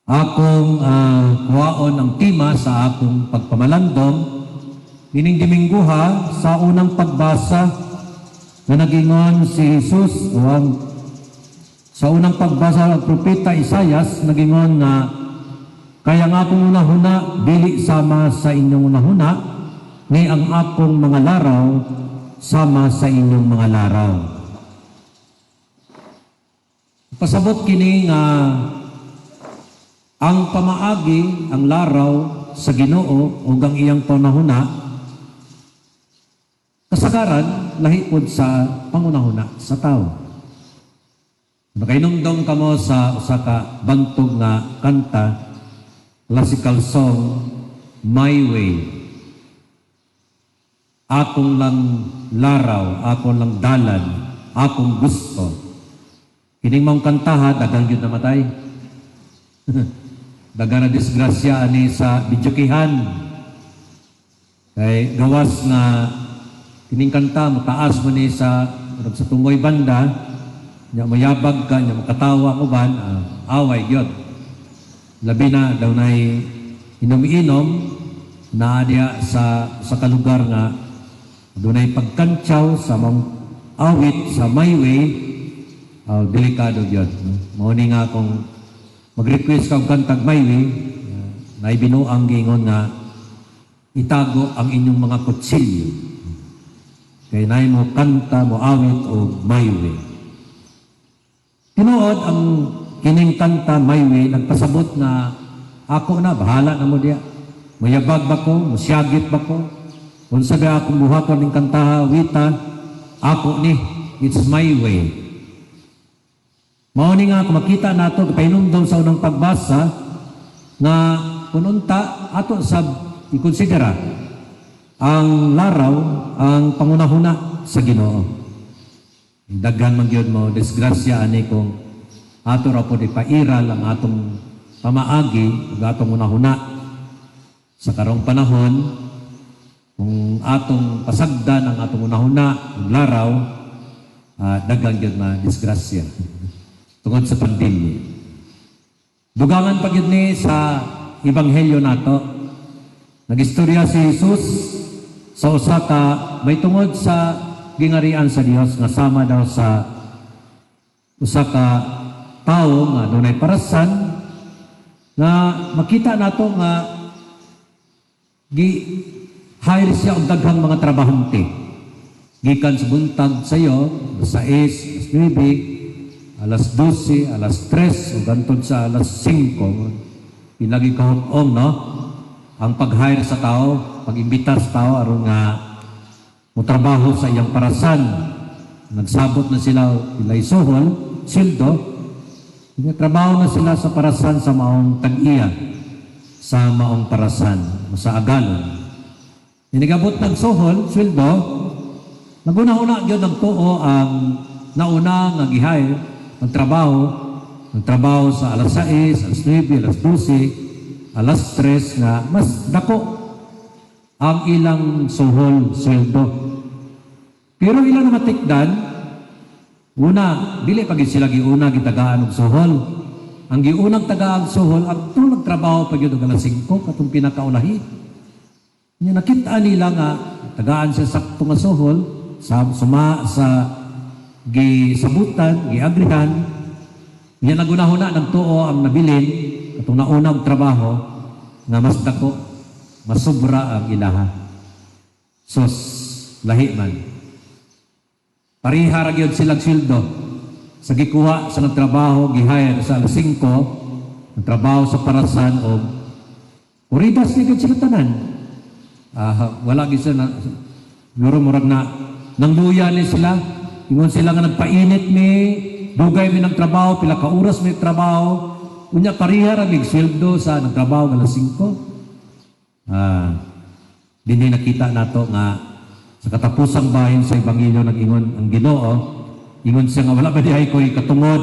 Akong kuwaon ang tema sa akong pagpamalandong ining Domingguha sa unang pagbasa na nagingon si Jesus o ang sa unang pagbasa ng propeta Isayas, nagingon nga kay ang akong hunahuna dili sama sa inyong hunahuna, ni ang akong mga laraw sama sa inyong mga laraw. Pasabot kini nga ang pamaagi, ang laraw sa Ginoo ug ang iyang panahuna kasagaran lahi pod sa pangunahuna sa tao. Nakainumdom kamo sa usa ka bantog nga kanta, classical song, "My Way". Akong lang laraw, akong lang dalan, akong gusto. Kining maong kantaha, daghang gyud namatay. Daghan na disgrasya ani sa videokehan. Kay gawas nga kining kanta mataas mo ni sa murag sa tungoy banda, nya mayabag ka, nya makatawa ang uban, away gyud. Labi na daw nay inom-inom na diha sa kalugar nga dunay pagkantsaw sa maong awit sa "My Way", delikado gyud, no? Mao ni nga kung mag-request ka og kantag "My Way", naay binuang giingon nga itago ang inyong mga kutsilyo. Kay naay mo kanta, mo awit og "My Way". Tinuod ang kining kanta "My Way" nagpasabot na ako na, bahala na mo diya. Mayabag ba ko, musyagit ba ko? Unsa ba akong buhaton ning kantaha, wita, ako ni, it's my way. Mao ni nga kung makita nato pahinumdom sa unang pagbasa nga kung unta ato sa ikonsidera ang laraw, ang pangunahuna sa Ginoo. Daghan man gyud mo disgrasya ani kung ato ra pod ipairal ang atong pamaagi ug atong hunahuna sa karong panahon. Kung atong pasagdan ang atong hunahuna ug laraw, daghan gyud ma disgrasya tungod sa pandemya. Dugangan pa gyud ni sa ebanghelyo nato. Nagistorya si Jesus sa usa ka may tungod sa gingarian sa Dios nga sama daw sa usa ka tawo nga dunay parasan nga makita nato nga gi hire siya og daghang mga trabahante gikan sa buntag sayo, alas 6, alas 9, alas 12, alas 3 ug hantod sa alas 5. Pinagi kahut-ong, no, ang pag-hire sa tao, pag-imbita sa tao aron nga motrabaho sa iyang parasan. Nagsabot na sila pilay suhol, sweldo. Trabaho na sila sa parasan sa maong tag-iya, sa maong parasan, sa agalon. Inigabot ng suhol, sweldo, naghuna-huna gyud ng tuo ang nauna nga gi-hire, nagtrabaho sa alas 6, alas 9, alas 12, alas 3 nga mas dako ang ilang suhol, sweldo. Pero ilang matikdan, una, dili pa gid sila giuna gitagaan og suhol. Ang giunang tagaan suhol, ang tulog trabaho pa gyud og alas 5, katong pinakaulahi. Nya nakita nila nga tagaan siya sakto nga suhol sa suma sa gisabutan, giagrihan. Nya nagunahuna ng tuo ang nabilin katong nauna og trabaho nga mas dako, mas sobra ang ilaha. Sos, lahi man. Pareha ra gyud silang sweldo. Sa gikuha sa nagtrabaho, gi-hire sa alas 5, nagtrabaho sa parasan og kuridas ni gyud sila tanan. Wala gyud sila na, siguro murag na nangluya ni sila. Ingon sila nga nagpainit mi, dugay mi nagtrabaho, pila ka oras mi trabaho. Unya pareha ra mig sweldo sa nagtrabaho nga alas 5. Dinhi nakita nato nga sa katapusang bahin sa ebanghelyo, nag-ingon ang Ginoo, ingon siya nga wala ba diay ko'y katungod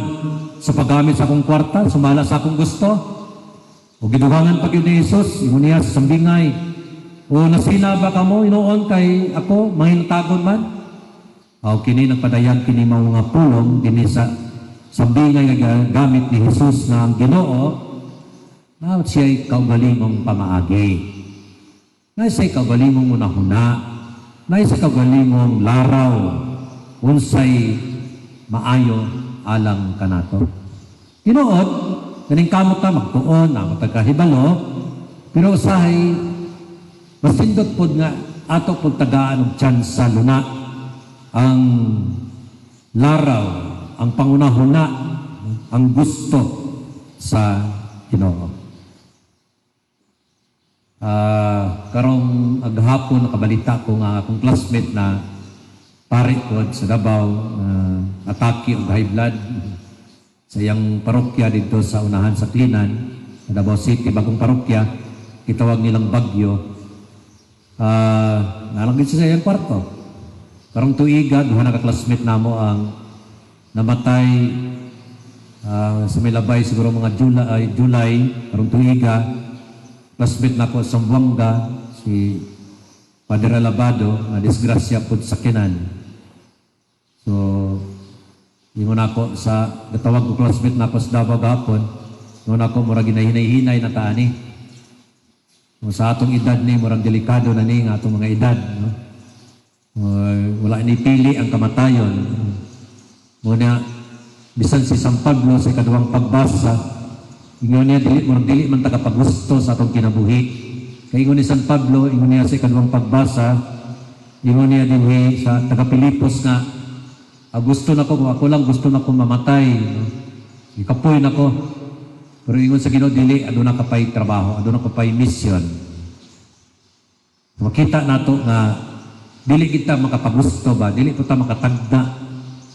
sa paggamit sa akong kwarta sumala sa akong gusto? O gidugangan pa gyud ni Jesus, ingon niya sa sambingay, o nasina ba kamo hinuon kay ako mahinatagon man? O kini nagpadayag kini mga pulong dinhi sa sambingay nga gamit ni Jesus nga ang Ginoo. Naa siya'y kaugalingong pamaagi. Naa siya'y kaugalingong hunahuna. Naa siya'y kaugalingong laraw unsay maayo alang kanato. Tinuod, kaning kamot ta magtuon, na matagkahibalo, pero usahay mas nindot pod nga ato pod tagaan og tsansa luna ang laraw, ang pangunahuna, ang gusto sa Ginoo. Karong aghapon, nakabalita ko nga akong classmate na pari ko sa Davao na atake og high blood sa iyang parokya dito sa unahan sa Klinan, sa Davao City, bagong parokya, gitawag nilang Bagyo. Naa lang siya sa iyang kwarto. Karong tuiga, duha na ka-classmate namo ang namatay sa may labay, siguro mga July, ay, July karong tuiga. Classmate nako sa Zamboanga, si Padre Alabado, na disgrasya pod sa sakyanan. So, ingon ako sa, gatawag ko classmate nako sa Davao gahapon, ingon ako, murag ginahinay-hinay na ta ani. Kung sa atong edad ni, murag delikado na ni nga atong mga edad. No? Wala ni pili ang kamatayon. Muna, bisan si San Pablo sa ikaduhang pagbasa, ingon niya, dili, murag dili man ta kapagusto sa atong kinabuhi. Kay ingon ni San Pablo, ingon niya sa ikaduhang pagbasa, ingon niya dinhi sa taga Pilipos nga, "Ah, gusto na ko, kung ako lang, gusto na ko mamatay. No? Ikapoy na ko." Pero ingon sa Ginoo, "Dili, aduna ka pa'y trabaho, aduna ka pa'y mission." Makita nato nga dili kita makapagusto ba, dili po ta makatagda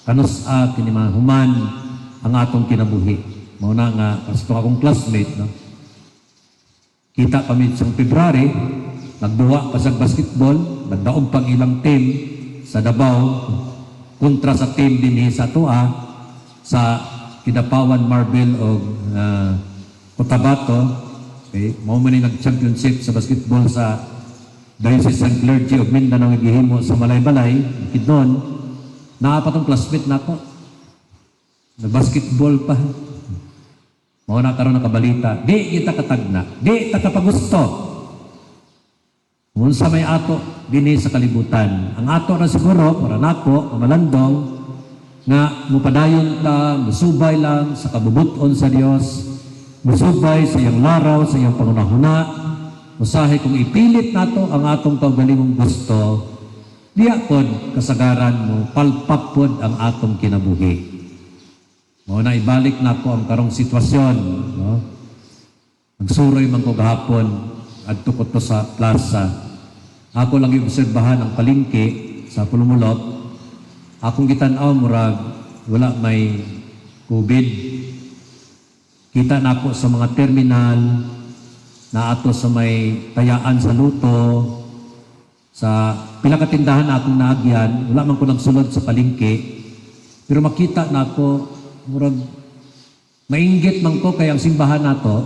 kanus-a kini mahuman ang atong kinabuhi. Mao na nga sa akong classmate, no. Kita pa mi sa February, nagduwa pa sa basketball, nagdaog pang ilang team sa Davao kontra sa team dinhi sa atoa sa Kidapawan Marble o Cotabato. Okay, mao man ni nag-championship sa basketball sa Diocesan Clergy of Mindanao nga gihimo sa Malaybalay, Bukidnon. Naa pa tong classmate nako. Nag-basketball pa. Mao na karon nakabalita, di kita katagna, di ta kapagusto. Unsa may ato dinhi sa kalibutan. Ang ato na siguro para nako, malandong nga mupadayon ta, musubay lang sa kabubuton sa Dios, musubay sa iyang laraw, sa iyang pangunahuna. Usahay kung ipilit nato ang atong kaugalingong gusto, diya pod kasagaran mo palpak pod ang atong kinabuhi. Mao na ibalik nako ang karong sitwasyon, no? Nagsuroy man ko gahapon, adto ko to sa plaza. Ako lang giobserbahan ang palengke sa Polomolok. Akong gitan-aw, murag wala may COVID. Kita nako sa mga terminal na ato sa may tayaan sa luto, sa pila ka tindahan na akong naagyan, wala man ko nagsulod sa palengke. Pero makita nako, murag mainggit man ko kay ang simbahan nato,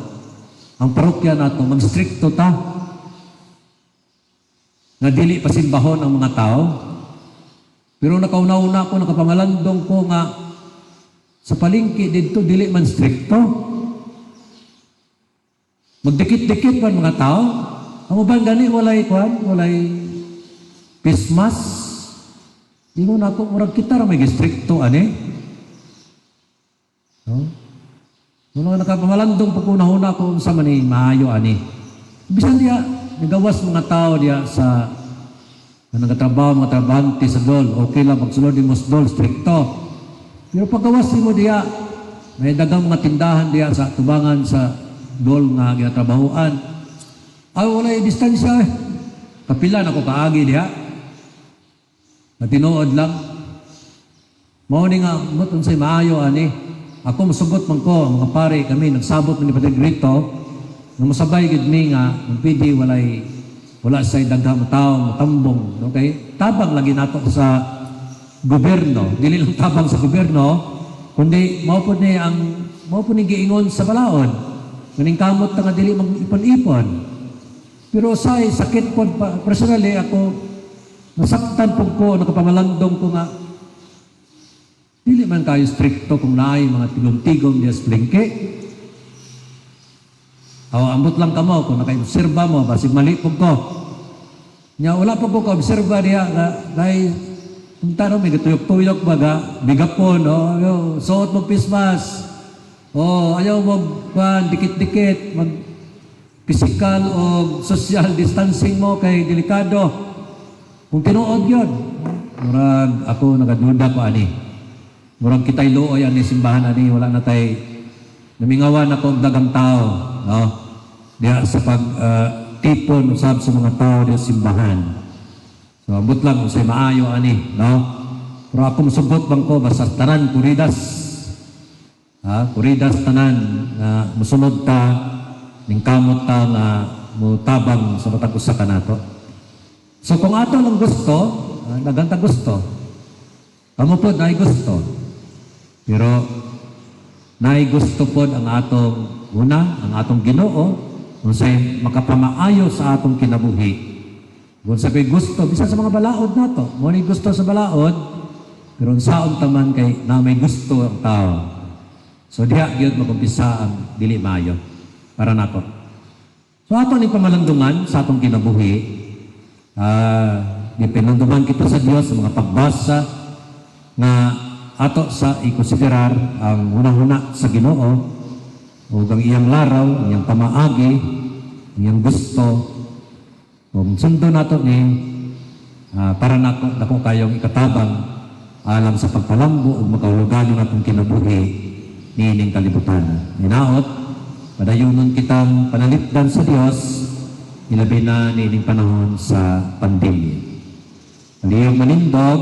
ang parokya nato, magstrikto ta. Nga dili pasimbahon ang mga tao. Pero nakauna-una ko, nakapamalandong ko nga sa palengke didto dili man strikto. Magdikit-dikit man mga tao. Ang uban gani walay kuan, walay face mask. Ingon ako, murag kita ra may strikto ani. No? Muna nakapamalandong pag una-una ko unsa man ni maayo ani. Bisan diya nagawas mga tao diya sa na nagatrabaho, mga trabahante sa DOLE, okay lang pagsulod mo sa DOLE, strikto. Pero paggawas mo diya, may daghang mga tindahan diya sa tubangan sa DOLE nga ginatrabahoan. Ay, walay distansya eh. Kapila na ko kaagi diha. Na tinuod lang. Mao ni nga mot unsay maayo ani. Ako musugot man ko, mga pare kami nagsabot man ni Padre Grito nga mosabay gid mi nga kung pwede wala say daghang tao motambong, okay? Tabang lagi nato sa gobyerno, dili lang tabang sa gobyerno kundi mao pud ni giingon sa balaod. Kaning kamot ta nga dili mag-ipon-ipon. Pero say sakit pod pa, personally ako nasaktan pud ko, nakapamalandong ko nga dili man kayo strikto kung naay mga tigom-tigom diya sa palengke. Aw, ambot lang kamo kung naka-obserba mo, basig mali pud ko. Nya wala pa ko ka-obserba diha nga kay unta no may gituyok-tuyok ba ga bigapon, oh, ayo, suot mo face mask. Oh, ayaw mo kuan, dikit-dikit, mag physical o social distancing mo kay delikado. Kung tinuod yun, murag ako nagaduda ko ani. Murag kita'y luoy ani simbahan ani, wala na tay namingawan ako og dagang tao, no? Diha sa pag tipon usab sa mga tao diha sa simbahan. So ambot lang unsay maayo ani, no? Pero ako musugot bang ko basta tanan kuridas. Ha, kuridas tanan nga musunod ta ning kamot ta nga mutabang sa matag usa kanato. So kung ato lang gusto, daghan ta gusto. Kamo pod naay gusto. Pero naay gusto pod ang atong una, ang atong Ginoo, unsay makapamaayo sa atong kinabuhi. Kung sa ko'y gusto, bisan sa mga balaod nato, mo ni gusto sa balaod, pero unsaon taman kay na may gusto ang tao. So diha gyud magumpisa ang dili maayo para nako. So ato ni pamalandungan sa atong kinabuhi, gipinlandungan kita sa Dios sa mga pagbasa nga ato sa ikonsiderar ang hunahuna sa Ginoo ug ang iyang laraw, ang iyang pamaagi, ang iyang gusto. Kung sundo nato ni para nako dako kayong ikatabang alang sa pagpalambo ug makahulugan atong kinabuhi niining kalibutan. Hinaot, padayunon kitang panalipdan sa Dios, ilabi na niining panahon sa pandemya. Palihog manindog.